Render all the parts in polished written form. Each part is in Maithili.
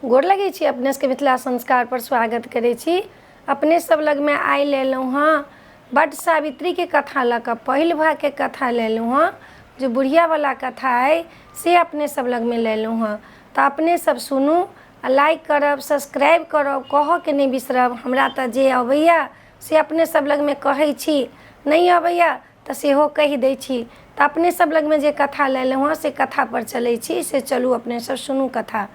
गोर लगै छी अपने सबके मिथिला संस्कारपर स्वागत करै छी। अपने सब लगमे आइ लेलहुँ हँ बट सावित्रीके कथा लऽ कऽ पहिल भागके कथा लेलहुँ हँ जे बुढ़ियावला कथा अइ से अपने सब लगमे लेलहुँ हँ। तऽ अपने सब सुनू आ लाइक करब, सब्सक्राइब करब, कहऽके नहि बिसरब। हमरा तऽ जे अबैए से अपने सब लगमे कहै छी, नहि अबैए तऽ सेहो कहि दै छी। तऽ अपने सब लगमे जे कथा लेलहुँ हँ से कथापर चलै छी। से चलू अपने सब सुनू कथा।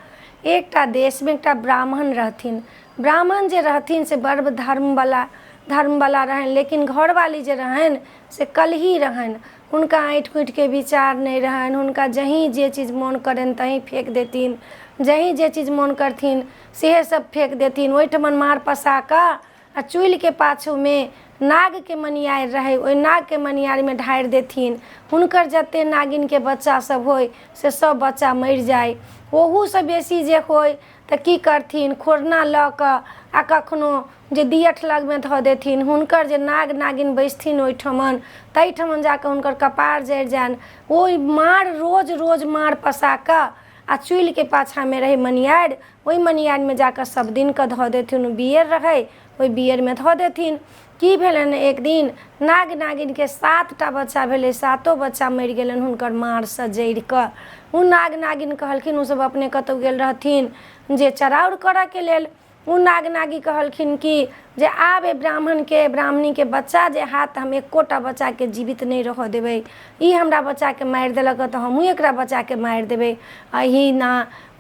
एकटा देशमे एकटा ब्राह्मण रहथिन। ब्राह्मण जे रहथिन से बड़ धर्मवला धर्मवला रहनि, लेकिन घरवाली जे रहनि से कलही रहनि। हुनका ऐँठि कुँठिके विचार नहि रहनि। हुनका जहीँ जे चीज मोन करनि तहीँ फेक देथिन, जहीँ जे चीज मोन करथिन सेहे सब फेक देथिन। ओहिठमन मार पसा कऽ आ चुल्हिके पाछूमे नागके मनिआरि रहै, ओहि नागके मनिआरिमे ढारि देथिन। हुनकर जतेक नागिनके बच्चासभ होइ से सभ बच्चा मरि जाइ। ओहूसँ बेसी जे होइ तऽ की करथिन, खोरना लऽ कऽ आ कखनो जे दियठ लगमे धऽ देथिन। हुनकर जे नाग नागिन बैसथिन ओहिठमन, ताहिठमन जा कऽ हुनकर कपार जरि जानि। ओहि मार रोज रोज मार पसा कऽ आ चुल्हिके पाछाँमे रहै मनिआरि, ओहि मनिआरिमे जा कऽ सभ दिनके धऽ देथिन। ओ बिअर रहै, ओहि बिअरमे धऽ देथिन। की भेलनि, एक दिन नाग नागिनके 7टा बच्चा भेलै, सातो बच्चा मरि गेलनि हुनकर मारसँ जरि कऽ। ओ नाग नागिन कहलखिन, ओसभ अपने कतहु गेल रहथिन जे चराउर करयके लेल। ओ नाग नागी कहलखिन कि जे आब एहि ब्राह्मणके ब्राह्मणीके बच्चा जे हैत, हम एकोटा बच्चाके जीवित नहि रहऽ देबै। ई हमरा बच्चाके मारि देलक तऽ हमहूँ एकरा बच्चाके मारि देबै। एहिना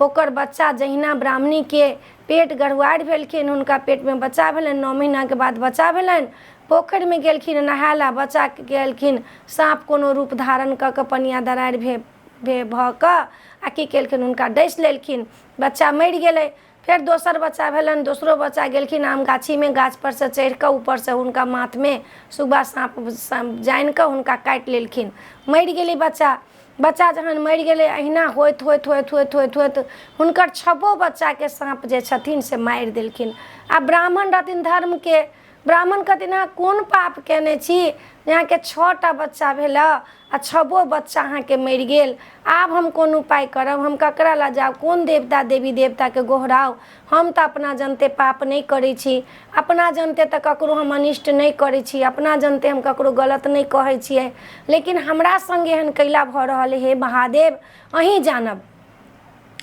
ओकर बच्चा जहिना ब्राह्मणीके पेट गढ़ुआरि भेलखिन, हुनका पेटमे बच्चा भेलनि, 9 महीनाके बाद बच्चा भेलनि। पोखरिमे गेलखिन नहाय लए, बच्चाके गेलखिन साँप कोनो रूप धारण कऽ कऽ पनिया दरारि भे भऽ कऽ आ की केलखिन, हुनका डसि लेलखिन, बच्चा मरि गेलै। फेर दोसर बच्चा भेलनि, दोसरो बच्चा गेलखिन आम गाछीमे, गाछपर सँ चढ़ि कऽ ऊपरसँ हुनका माथमे सुग्गा साँप जानि कऽ हुनका काटि लेलखिन, मरि गेलै बच्चा। बच्चा जहन मरि गेलै, अहिना होइत होइत होइत होइत होइत होइत हुनकर छबो बच्चाके साँप जे छथिन से मारि देलखिन। आ ब्राह्मण रहथिन धर्मके। ब्राह्मण कहथिन, अहाँ कोन पाप कयने छी जे अहाँके 6टा बच्चा भेल आ छबो बच्चा अहाँके मरि गेल? आब हम कोन उपाय करब? हम ककरा लग जाउ? कोन देवता देवी देवताके गोहराउ? हम तऽ अपना जनते पाप नहि करै छी, अपना जनते तऽ ककरो हम अनिष्ट नहि करै छी, अपना जनते हम ककरो गलत नहि कहै छियै, लेकिन हमरा सङ्गे एहन कैला भऽ रहल? हे महादेव, अहीँ जानब।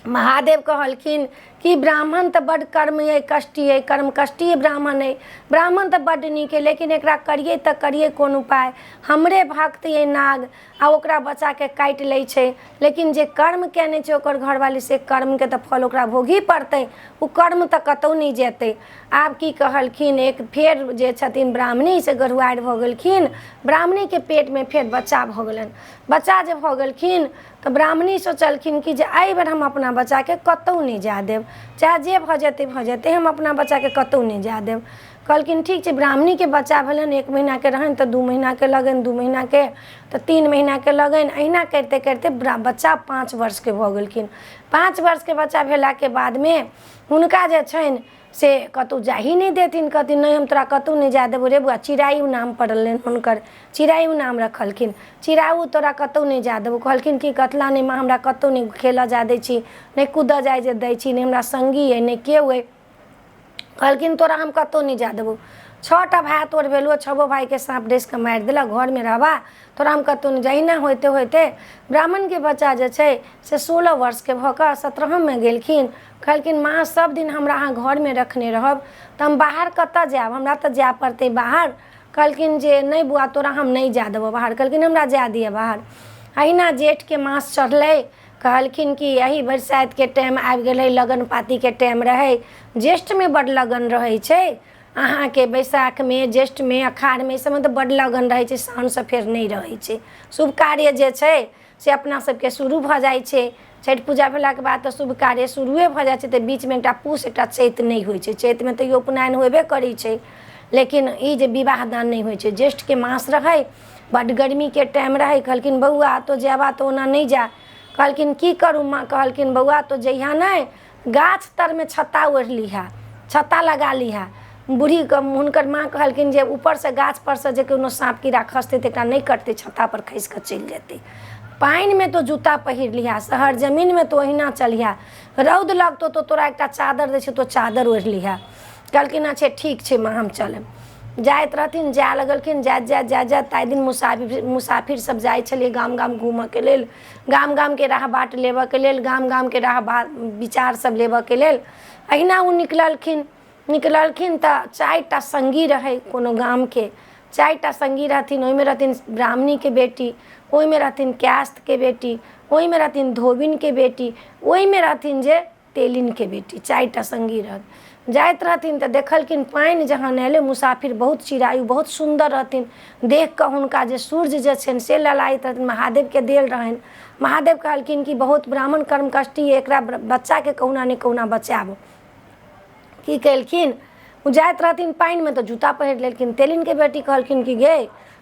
महादेव कहलखिन कि ब्राह्मण तऽ बड्ड कर्म अइ कष्टी अइ, कर्म कष्टी ब्राह्मण अइ, ब्राह्मण तऽ बड्ड नीक अइ, लेकिन एकरा करियै तऽ करियै कोन उपाय? हमरे भक्त अइ नाग आ ओकरा बच्चाके काटि लै छै, लेकिन जे कर्म कयने छै ओकर घरवाली, से कर्मके तऽ फल ओकरा भोगही पड़तै, ओ कर्म तऽ कतहु नहि जेतै। आब की कहलखिन, एक फेर जे छथिन ब्राह्मणी से गढ़ुआरि भऽ गेलखिन। ब्राह्मणीके पेटमे फेर बच्चा भऽ गेलनि। बच्चा जे भऽ गेलखिन तऽ ब्राह्मणी सोचलखिन कि जे एहिबेर हम अपना बच्चाके कतहु नहि जाय देब, चाहे जे भऽ जेतै भऽ जेतै, हम अपना बच्चाके कतहु नहि जाय देब। कहलखिन ठीक छै। ब्राह्मणीके बच्चा भेलनि, 1 महीनाके रहनि तऽ 2 महीनाके लगनि, 2 महीनाके तऽ 3 महीनाके लगनि। अहिना करिते करिते बच्चा 5 वर्षके भऽ गेलखिन। 5 वर्षके बच्चा भेलाके बादमे हुनका जे छनि से कतहु जाही नहि देथिन। कहथिन, नहि, हम तोरा कतहु नहि जाय देबौ रे बौआ। चिरायु नाम पड़लनि हुनकर, चिरायु नाम रखलखिन। चिरायु, तोरा कतहु नहि जाय देबौ। कहलखिन कि कतला नहि माँ, हमरा कतहु नहि खेलऽ जाय दै छी, नहि कूदऽ जाय दै छी, नहि हमरा सङ्गी अइ, नहि केओ अइ। कहलखिन, तोरा हम कतहु नहि जाय देबौ। 6टा भाय तोर भेलौ, छबो भायके साँप डसि कऽ मारि देलक, घरमे रहबा, तोरा हम कतहु नहि। जहिना होइते होइते ब्राह्मणके बच्चा जे छै से 16 वर्षके भऽ कऽ सत्रहममे गेलखिन। कहलखिन, माँ, सब दिन हमरा अहाँ घरमे रखने रहब तऽ हम बाहर कतऽ जायब? हमरा तऽ जाय पड़तै बाहर। कहलखिन जे नहि बौआ, तोरा हम नहि जाय देबौ बाहर। कहलखिन, हमरा जाय दिअ बाहर। अहिना जेठके मास चढ़लै। कहलखिन कि एहि बरसाइतके टाइम आबि गेलै, लगन पातीके टाइम रहै। ज्येष्ठमे बड्ड लगन रहै छै अहाँके, बैसाखमे, ज्येष्ठमे, अखाढ़मे, एहि सबमे तऽ बड्ड लगन रहै छै। साउनसँ फेर नहि रहै छै। शुभ कार्य जे छै से अपना सबके शुरू भऽ जाइ छै। छठि पूजा भेलाके बाद तऽ शुभ कार्य शुरुए भऽ जाइ छै। तऽ बीचमे एकटा पूस, एकटा चैत नहि होइ छै। चैतमे तैयो उपनयन होबे करै छै, लेकिन ई जे विवाह दान नहि होइ छै। ज्येष्ठके मास रहै, बड्ड गर्मीके टाइम रहै। कहलखिन, बौआ, तो जेबा तऽ ओना नहि जा। कहलखिन, की करू माँ? कहलखिन, बौआ, तो जइहा नहि, गाछ तरमे छत्ता ओढ़ि लिहा, छत्ता लगा लिहा। बूढ़ीके हुनकर माँ कहलखिन जे ऊपरसँ गाछपर सँ जे कोनो साँप कीड़ा खसतै तऽ एकरा नहि कटतै, छत्तापर खसि कऽ चलि जेतै। पानिमे तो जूता पहिर लिहा, शहर जमीनमे तो ओहिना चलिहा। रौद लगतौ तऽ तोरा एकटा चादर दै छियौ तो चादर ओढ़ि लिहऽ। कहलखिन अच्छा ठीक छै माँ, हम चलब। जाइत रहथिन, जाय लगलखिन। जाइत जाइत जाइत जाइत ताहि दिन मुसाफिर मुसाफिर सब जाइ छलै गाम गाम घूमऽके लेल, गाम गामके राह बाट लेबऽके लेल, गाम गामके राह बाट विचार सब लेबऽके लेल। अहिना ओ निकललखिन। निकललखिन तऽ 4 टा सङ्गी रहै कोनो गामके। 4 टा सङ्गी रहथिन, ओहिमे रहथिन ब्राह्मणीके बेटी, ओहिमे रहथिन कायस्थके बेटी, ओहिमे रहथिन धोबिनके बेटी, ओहिमे रहथिन जे तेलिनके बेटी। 4 टा सङ्गी रहथिन। जाइत रहथिन तऽ देखलखिन पानि जहन एलै, मुसाफिर बहुत चिरायु, बहुत सुन्दर रहथिन। देख कऽ हुनका जे सूर्य जे छनि से ललाइत रहथिन, महादेवके देल रहनि। महादेव कहलखिन कि बहुत ब्राह्मण कर्म कष्टी, एकरा बच्चाके कहुना ने कहुना बचायब। की केलखिन, ओ जाइत रहथिन पानिमे तऽ जूता पहिर लेलखिन। तेलिनके बेटी कहलखिन कि गे,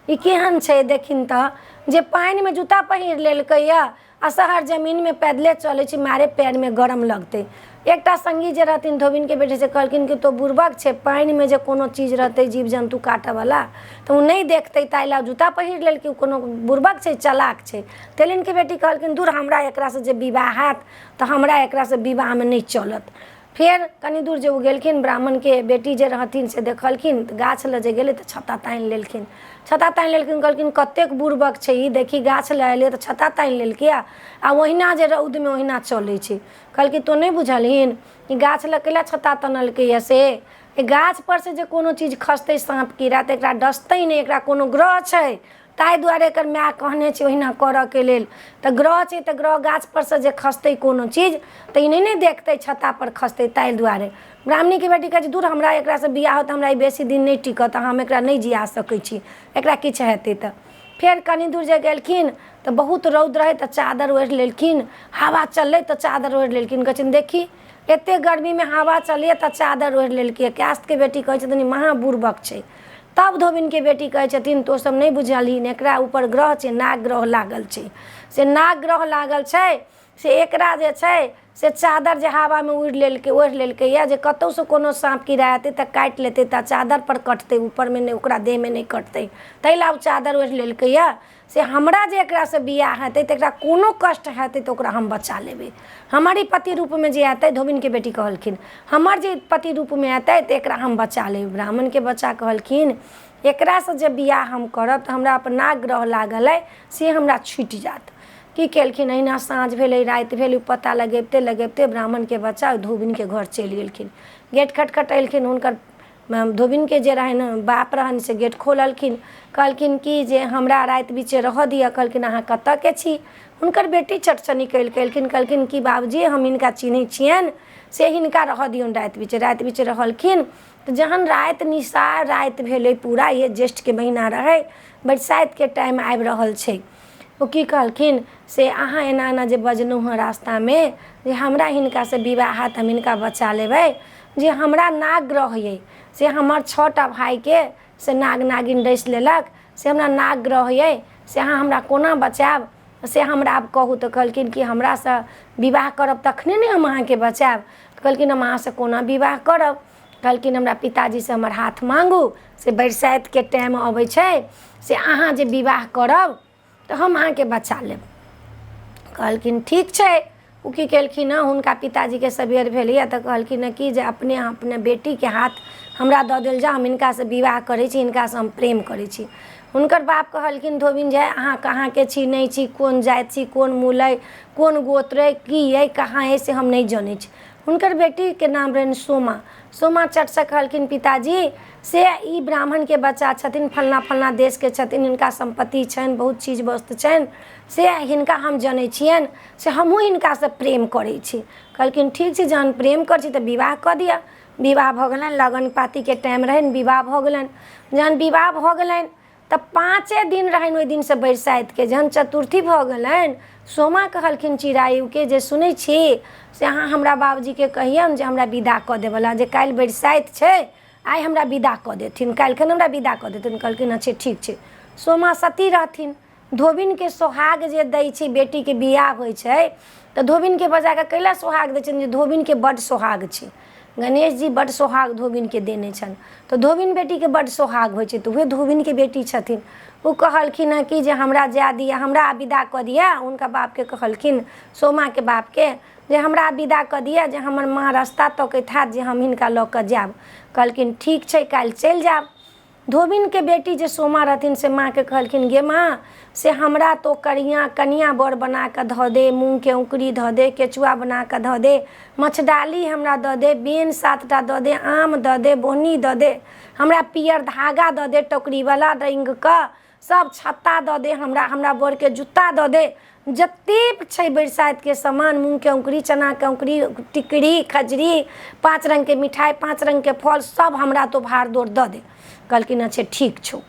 ई केहन छै देखिन तऽ, जे पानिमे जूता पहिर लेलकैए आ शहर जमीनमे पैदले चलै छै, मारे पएरमे गरम लगतै। एकटा सङ्गी जे रहथिन धोबिनके बेटी, से कहलखिन कि तो बुड़बक छै, पानिमे जे कोनो चीज रहतै जीव जन्तु काटऽवला तऽ ओ नहि देखतै, ताहि लए जूता पहिर लेलकै। ओ कोनो बुड़बक छै, चलाक छै। तेलिनके बेटी कहलखिन दूर, हमरा एकरासँ जे विवाह हैत तऽ हमरा एकरासँ विवाहमे नहि चलत। फेर कनि दूर जे ओ गेलखिन, ब्राह्मणके बेटी जे रहथिन से देखलखिन तऽ गाछ लग जे गेलै तऽ छत्ता तानि लेलखिन। छत्ता तानि लेलखिन। कहलखिन कतेक बुड़बक छै ई, देखी गाछ लग एलै तऽ छत्ता तानि लेलकै आ ओहिना जे रौदमे ओहिना चलै छै। कहलकै तोँ नहि बुझलहिन, ई गाछ लग कैला छत्ता तनलकैए? से एहि गाछपर से जे कोनो चीज खसतै, साँप कीड़ा, तऽ एकरा डसतै नहि। एकरा कोनो ग्रह छै, ताहि दुआरे एकर माय कहने छै ओहिना करऽके लेल। तऽ ग्रह छै तऽ ग्रह गाछपर सँ जे खसतै कोनो चीज तऽ ई नहि ने देखतै, छत्तापर खसतै, ताहि दुआरे। ब्राह्मणीके बेटी कहै छै दूर, हमरा एकरासँ बियाह होत, हमरा ई बेसी दिन नहि टिकत, हम एकरा नहि जिया सकै छी, एकरा किछु हेतै तऽ। फेर कनि दूर जे गेलखिन तऽ बहुत रौद रहै तऽ चादर ओढ़ि लेलखिन। हवा चललै तऽ चादर ओढ़ि लेलखिन। कहै छथिन देखी, एतेक गर्मीमे हवा चलैए तऽ चादर ओढ़ि लेलकै। कास्तके बेटी कहै छथिन ई महा बुड़बक छै। तब धोबिनके बेटी कहै छथिन तोँ सब नहि बुझलहिन, एकरा ऊपर ग्रह छै, नाग ग्रह लागल छै। से नाग ग्रह लागल छै से एकरा जे छै से चादर जे हवामे उड़ि लेलकै, ओढ़ि लेलकैए, जे कतहुसँ कोनो साँप कीड़ा एतै तऽ काटि लेतै तऽ चादरपर कटतै, ऊपरमे नहि, ओकरा देहमे नहि कटतै, ताहि लए ओ चादर ओढ़ि लेलकैए। से हमरा जे एकरासँ बियाह हेतै तऽ एकरा कोनो कष्ट हेतै तऽ ओकरा हम बचा लेबै। हमर ई पति रूपमे जे एतै, धोबिनके बेटी कहलखिन, हमर जे पति रूपमे एतै तऽ एकरा हम बचा लेबै। ब्राह्मणके बच्चा कहलखिन एकरासँ जे बियाह हम करब तऽ हमरा अपन नाग ग्रह लागल अइ से हमरा छुटि जायत। की केलखिन, अहिना साँझ भेलै, राति भेलै, ओ पता लगबिते लगबिते ब्राह्मणके बच्चा ओहि धोबिनके घर चलि गेलखिन। गेट खटखटेलखिन। हुनकर धोबिनके जे रहनि बाप रहनि से गेट खोललखिन। कहलखिन कि जे हमरा राति बीचे रहऽ दिअ। कहलखिन अहाँ कतऽके छी? हुनकर बेटी चटसँ निकलि कऽ एलखिन। कहलखिन कि बाबूजी, हम हिनका चिन्है छियनि, से हिनका रहऽ दियौन राति बीचे। राति बीचे रहलखिन तऽ जहन राति निशा राति भेलै पूरा, ये ज्येष्ठके महीना रहै, बरसाइतके टाइम आबि रहल छै, ओ की कहलखिन से अहाँ एना एना जे बजलहुँ हँ रास्तामे जे हमरा हिनकासँ विवाह हैत, हम हिनका बचा लेबै, जे हमरा नाग ग्रह अइ से हमर 6 टा भायके से नाग नागिन डसि लेलक, से हमरा नाग ग्रह अइ, से अहाँ हमरा कोना बचायब से हमरा आब कहू। तऽ कहलखिन कि हमरासँ विवाह करब तखने ने हम अहाँके बचायब। तऽ कहलखिन हम अहाँसँ कोना विवाह करब? कहलखिन हमरा पिताजीसँ हमर हाथ माँगू, से बरसाइतके टाइम अबै छै, से अहाँ जे विवाह करब तऽ हम अहाँके बचा लेब। कहलखिन ठीक छै। ओ की केलखिन हँ, हुनका पिताजीके सबेर भेलैए तऽ कहलखिन हँ कि जे अपने अपने बेटीके हाथ हमरा दऽ देल जाउ, हम हिनकासँ विवाह करै छी, हिनकासँ हम प्रेम करै छी। हुनकर बाप कहलखिन धोबिन जे अहाँ कहाँके छी, नहि छी, कोन जाति छी, कोन मूल अइ, कोन गोत्र अइ, की अइ, कहाँ अइ, से हम नहि जनै छी। हुनकर बेटीके नाम रहनि सोमा। सोमा चटसँ कहलखिन पिताजी, से ई ब्राह्मणके बच्चा छथिन, फलना फलना देशके छथिन, हिनका सम्पत्ति छनि, बहुत चीज वस्तु छनि, से हिनका हम जनै छियनि, से हमहूँ हिनकासँ प्रेम करै छी। कहलखिन ठीक छै, जहन प्रेम करै छी तऽ विवाह कऽ दिअ। विवाह भऽ गेलनि। लगन पातीके टाइम रहनि, विवाह भऽ गेलनि। जहन विवाह भऽ गेलनि तऽ 5 दिन रहनि ओहि दिनसँ बरसाइतके। जहन चतुर्थी भऽ गेलनि, सोमा कहलखिन चिरायुके जे सुनै छी, से अहाँ हमरा बाबूजीके कहियौन जे हमरा विदा कऽ देबऽला, जे काल्हि बरसाइत छै, आइ हमरा विदा कऽ देथिन, काल्हिखन हमरा विदा कऽ देथिन। कहलखिन अच्छा ठीक छै। सोमा सती रहथिन। धोबिनके सोहाग जे दै छै, बेटीके बियाह होइ छै तऽ धोबिनके बजा कऽ कैला सोहाग दै छनि? जे धोबिनके बड्ड सोहाग छै, गणेश जी बड्ड सोहाग धोबिनके देने छनि, तऽ धोबिन बेटीके बड्ड सोहाग होइ छै। तऽ उएह धोबिनके बेटी छथिन। ओ कहलखिन हँ कि जे हमरा जाय दिअ, हमरा विदा कऽ दिअ। हुनका बापके कहलखिन, सोमाके बापके। जे हमरा विदा कऽ दिअ जे हमर माँ रस्ता तकैत हैत जे हम हिनका लऽ कऽ जायब। कहलखिन ठीक छै, काल्हि चलि जायब। धोबिनके बेटी जे सोमा रहथिन से माँके कहलखिन, गे माँ, से हमरा तो करिया कनिया बर बना कऽ धऽ दे, मूँगके औँकरी धऽ दे, केचुआ बना कऽ धऽ दे, मछडाली हमरा दऽ दे, बेन 7टा दऽ दे, आम दऽ दे, बोहनी दऽ दे, हमरा पियर धागा दऽ दे टोकरीवला रङ्गके, सब छत्ता दऽ दे, हमरा हमरा बरके जूता दऽ दे, जतेक छै बरसाइतके सामान, मूँगके औँकरी, चनाके औँकरी, टिकरी, खजरी, 5 रङ्गके मिठाइ, 5 रङ्गके फल, सब हमरा तो भाड़ दौड़ दऽ दे। कहलखिन अच्छा ठीक छौ।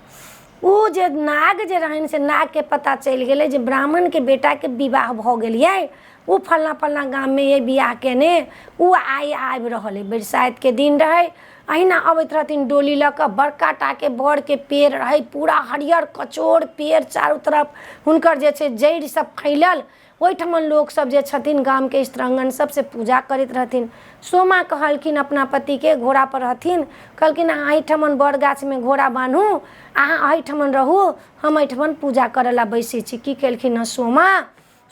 ओ जे नाग जे रहनि से नागके पता चलि गेलै जे ब्राह्मणके बेटाके विवाह भऽ गेलियै, ओ फल्लाँ फल्लाँ गाममे अइ बियाह केने, ओ आइ आबि रहल अइ। बरसाइतके दिन रहै, अहिना अबैत रहथिन डोली लऽ कऽ, बड़का टाके बड़के पेड़ रहै, पूरा हरियर कचोर पेड़, चारू तरफ हुनकर जे छै जड़ि सब फैलल। ओहिठमन लोकसब जे छथिन गामके स्त्रांगण सब से पूजा करैत रहथिन। सोमा कहलखिन अपना पतिके, घोड़ापर रहथिन, कहलखिन अहाँ एहिठमन बड़ गाछमे घोड़ा बान्हू, अहाँ एहिठमन रहू, हम एहिठमन पूजा करऽ लए बैसै छी। की केलखिन हँ सोमा,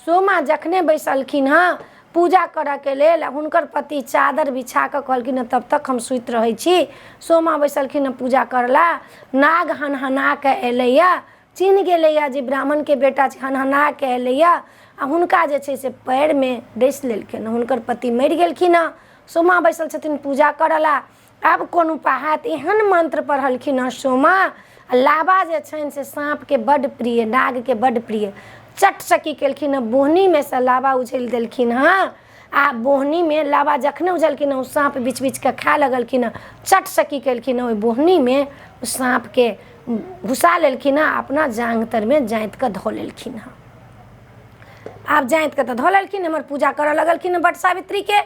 सोमा जखने बैसलखिन हँ पूजा करऽके लेल, हुनकर पति चादर बिछा कऽ कहलखिन हँ तब तक हम सुति रहै छी। सोमा बैसलखिन हँ पूजा करऽ लए, नाग हनहना कऽ एलैए, चिन्ह गेलैए जे ब्राह्मणके बेटा छै, हनहना कऽ एलैए आ हुनका जे छै से पएरमे डसि लेलखिन, हुनकर पति मरि गेलखिन हँ। सोमा बैसल छथिन पूजा करऽ लए, आब कोन उपाय हैत? एहन मंत्र पढ़लखिन हँ सोमा, आ लाबा जे छनि से साँपके बड्ड प्रिय, नागके बड्ड प्रिय, चटसँ की केलखिन हँ, बोहनीमे सँ लाबा उझलि देलखिन हँ आ बोहनीमे लाबा जखने उझलखिन हँ ओ साँप बिछ बिछके खाय लगलखिन हँ। चटसँ की केलखिन हँ, ओहि बोहनीमे ओ साँपके घुसा लेलखिन हँ, अपना जाँघ तरमे जाँतिके धऽ लेलखिन हँ। आब जाँतिके तऽ धऽ लेलखिन, हमर पूजा करऽ लगलखिन हँ बट सावित्रीके।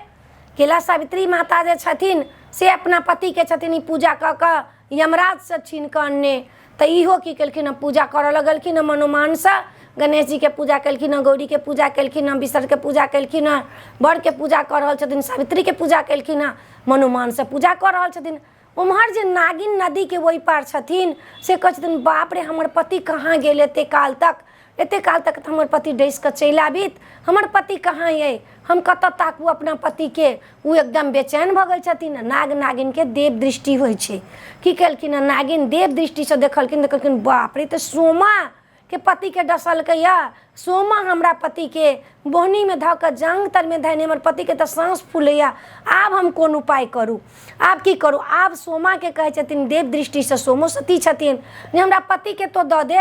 केला सावित्री माता जे छथिन से अपना पतिके छथिन ई पूजा कऽ कऽ यमराजसँ छीन कऽ अनने, तऽ इहो की केलखिन हँ, पूजा करऽ लगलखिन हँ मनोमानसँ। गणेश जीके पूजा केलखिन हँ, गौरीके पूजा केलखिन हँ, बिसरके पूजा केलखिन हँ, बरके पूजा कऽ रहल छथिन, सावित्रीके पूजा केलखिन हँ, मनोमानसँ पूजा कऽ रहल छथिन। उम्हर जे नागिन नदीके ओहि पार छथिन से कहै छथिन, बाप रे, हमर पति कहाँ गेल एते काल तक, एते काल तक तऽ हमर पति डसि कऽ चलि आबित, हमर पति कहाँ अइ, हम कतऽ ताकू अपना पतिके? ओ एकदम बेचैन भऽ गेल छथिन। नाग नागिनके देव दृष्टि होइ छै। की केलखिन हँ, नागिन देव दृष्टिसँ देखलखिन तऽ कहलखिन, बाप रे, तऽ सोमा के पतिके डसलकैए, सोमा हमरा पतिके बोहनीमे धऽ कऽ जाँघ तरमे धयने, हमर पतिके तऽ साँस फूलैए, आब हम कोन उपाय करू, आब की करू? आब सोमाके कहै छथिन देव दृष्टिसँ, सोमो सती छथिन, जे हमरा पतिके तो दऽ दे,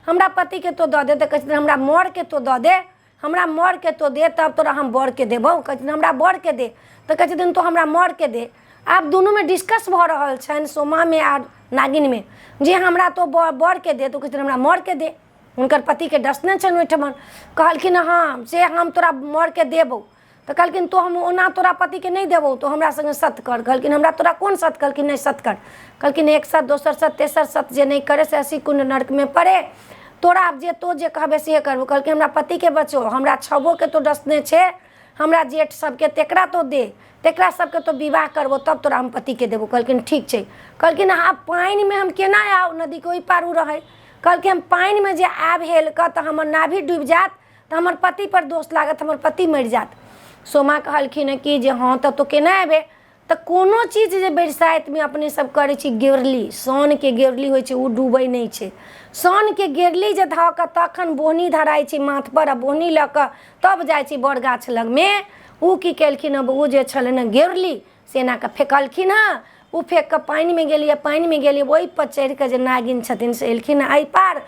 हमरा पतिके तो दऽ दे। तऽ कहै छथिन, हमरा मरके तो दऽ दे, हमरा मरके तो दे तब तोरा हम बरके देबौ। कहै छथिन हमरा बरके दे, तऽ कहै छथिन तो हमरा मरके दे। आब दुनूमे डिस्कस भऽ रहल छनि, सोमामे आ नागिनमे, जे हमरा तो बरके दे, तऽ कहै छथिन हमरा मरके दे। हुनकर पतिके डसने छनि ओहिठमन। कहलखिन हँ से हम तोरा मरके देबौ। तऽ कहलखिन तो हम ओना तोरा पतिके नहि देबौ, तो हमरा सङ्गे सत कर। कहलखिन हमरा तोरा कोन सत? कहलखिन नहि सत कर। कहलखिन एक सत, दोसर सत, तेसर सत जे नहि करे से 80 कुंड नरकमे पड़े। तोरा आब जे तो जे कहबे से करबो। कहलखिन हमरा पतिके बचो, हमरा छबोके तो डसने छै, हमरा जेठ सबके तेकरा तो दे, तेकरा सबके तो विवाह करबो तब तोरा हम पतिके देबो। कहलखिन ठीक छै। कहलखिन आब पानिमे हम केना आउ? नदीके ओहि पार ओ रहै। कहलखिन हम पानिमे जे आब हेल कऽ तऽ हमर नाभि डूबि जायत, तऽ हमर पतिपर दोष लागत, हमर पति मरि जायत। सोमा कहलखिन कि जे हँ तऽ तो केना अयबै? तऽ कोनो चीज जे बरसाइतमे अपने सब करै छी, गेरली, साउनके गेरली होइ छै, ओ डूबै नहि छै। साउनके गेरली जे धऽ कऽ तखन बोहनी धराइ छै माथपर आ बोहनी लऽ कऽ तब जाइ छै बड़ गाछ लगमे। ओ की केलखिन हँ, ओ जे छलनि हँ गेरली से एना कऽ फेकलखिन हँ, ओ फेक कऽ पानिमे गेलियै, पानिमे गेलियै, ओहिपर चढ़ि कऽ जे नागिन छथिन से एलखिन हँ एहि पार।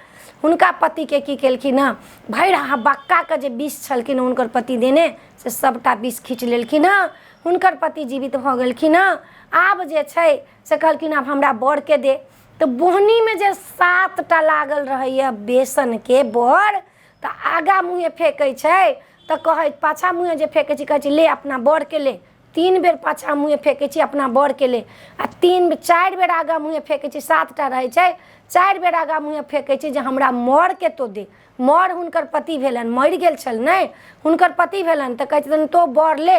हुनका पतिके की केलखिन हँ, भरि हबक्काके जे विष छलखिन हुनकर पति देने से सभटा विष खींच लेलखिन हँ, हुनकर पति जीवित भऽ गेलखिन हँ। आब जे छै से कहलखिन आब हमरा बरके दे। तऽ बोहनीमे जे 7टा लागल रहैए बेसनके बर, तऽ आगा मुँहे फेकै छै तऽ कहै पाछाँ मुँहे जे फेकै छै, कहै छै ले अपना बरके ले। 3 बेर पाछाँ मुँहे फेकै छी अपना बरके ले, आ 3 4 बेर आगाँ मुँहे फेकै छी, 7टा रहै छै, 4 बेर आगाँ मुँहे फेकै छी जे हमरा मरके तो दे। मर हुनकर पति भेलनि, मरि गेल छल नहि, हुनकर पति भेलनि। तऽ कहै छथिन तो बर ले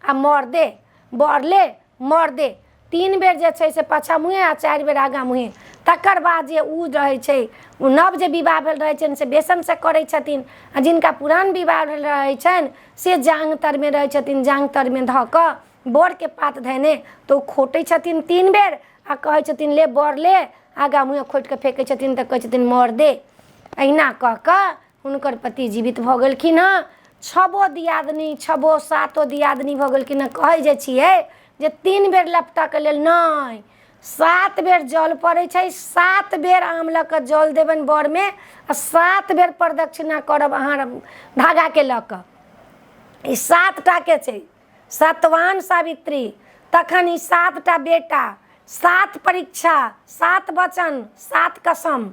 आ मर दे, बर ले मर दे। 3 बेर जे छै से पाछाँ मुँहे आ 4 बेर आगाँ मुँहे। तकर बाद जे ओ रहै छै ओ नव जे विवाह भेल रहै छनि से बेसनसँ करै छथिन, आ जिनका पुरान विवाह भेल रहै छनि से जाँघ तरमे रहै छथिन। जाँघ तरमे धऽ कऽ बड़के पात धयने तऽ ओ खोटै छथिन 3 बेर आ कहै छथिन ले बर ले, आगाँ मुँहे खोटि कऽ फेकै छथिन तऽ कहै छथिन मर दे। एहिना कऽ कऽ हुनकर पति जीवित भऽ गेलखिन हँ। 6 दियादनी, 6 7 दियादनी भऽ गेलखिन हँ। कहै जे छियै जे 3 बेर लपटऽके लेल नहि, 7 बेर जल पड़ै छै, 7 बेर आम लऽ कऽ जल देबनि बरमे आ 7 बेर प्रदक्षिणा करब अहाँ धागाके लऽ कऽ। ई 7 टाके छै सतवान सावित्री। तखन ई 7टा बेटा, 7 परीक्षा, 7 वचन, 7 कसम।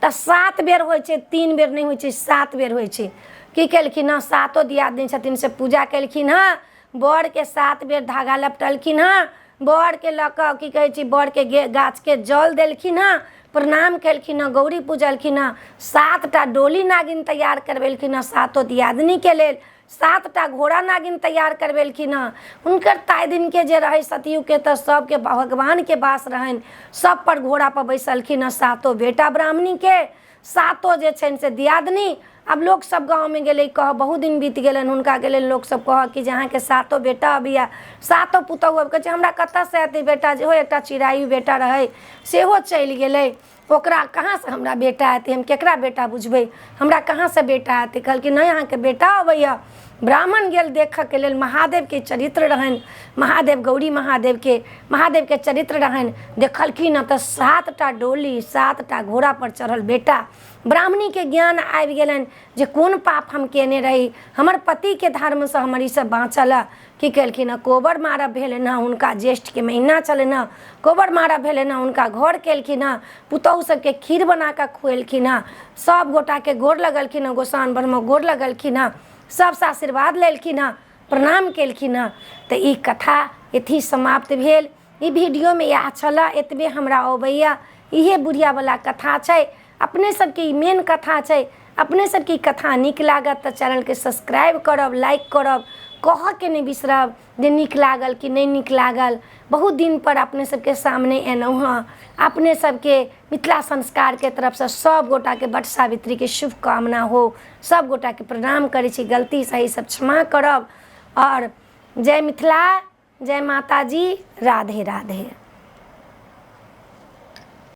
तऽ 7 बेर होइ छै, 3 बेर नहि होइ छै, 7 बेर होइ छै। की केलखिन हँ, 7 दियादनी छथिन से पूजा केलखिन हँ, बरके 7 बेर धागा लपटलखिन हँ, बरके लऽ कऽ की कहै छै बरके गाछके जल देलखिन हँ, प्रणाम केलखिन हँ, गौरी पूजलखिन हँ, 7टा डोली नागिन तैयार करबेलखिन हँ 7 दियादनीके लेल, 7टा घोड़ा नागिन तैयार करबेलखिन हँ। हुनकर ताहि दिनके जे रहै सतयुगके तऽ सबके भगवानके वास रहनि, सब पर घोड़ापर बैसलखिन हँ 7 बेटा ब्राह्मणीके, 7 जे छनि से दियादनी। आब लोकसब गाँवमे गेलै कहऽ, बहुत दिन बीत गेलनि हुनका, गेलनि लोकसब कहऽ कि जे अहाँके 7 बेटा अबैए, 7 पुतहु अबै। कहै छै हमरा कतऽसँ एतै बेटा, जेहो एकटा चिरायु बेटा रहै सेहो चलि गेलै, ओकरा कहाँसँ हमरा बेटा एतै, हम केकरा बेटा बुझबै, हमरा कहाँसँ बेटा एतै। कहलखिन नहि अहाँके बेटा अबैए। ब्राह्मण गेल देखऽके लेल, महादेवके चरित्र रहनि, महादेव गौरी महादेवके चरित्र रहनि। देखलखिन हँ तऽ 7टा डोली 7टा घोड़ापर चढ़ल बेटा। ब्राह्मणीके ज्ञान आबि गेलनि जे कोन पाप हम केने रही, हमर पतिके धर्मसँ हमर ईसब बाँचल हँ। की केलखिन हँ, कोबर मारब भेलनि हँ हुनका, ज्येष्ठके महीना छलनि हँ, कोबर मारब भेलनि हँ, हुनका घर केलखिन हँ, पुतहु सबके खीर बनाकऽ खुएलखिन हँ, सब गोटाके गोर लगलखिन हँ, गोसाउनि परमे गोर लगलखिन हँ, सबसँ आशीर्वाद लेलखिन हँ, प्रणाम केलखिन हँ। तऽ ई कथा एतहि समाप्त भेल। ई वीडियोमे इएह छलऽ, एतबे हमरा अबैए, इहे बुढ़ियावला कथा छै। अपने सबके ई मेन कथा छै। अपने सबके ई कथा नीक लागत तऽ चैनलके सब्सक्राइब करब, लाइक करब, कहऽके नहि बिसरब जे नीक लागल कि नहि नीक लागल। बहुत दिनपर अपने सबके सामने एलहुँ हँ। अपने सबके मिथिला संस्कारके तरफसँ सब गोटाके वट सावित्रीके शुभकामना हो। सब गोटाके प्रणाम करै छी, गलती सही सब क्षमा करब। आओर जय मिथिला, जय माताजी, राधे राधे।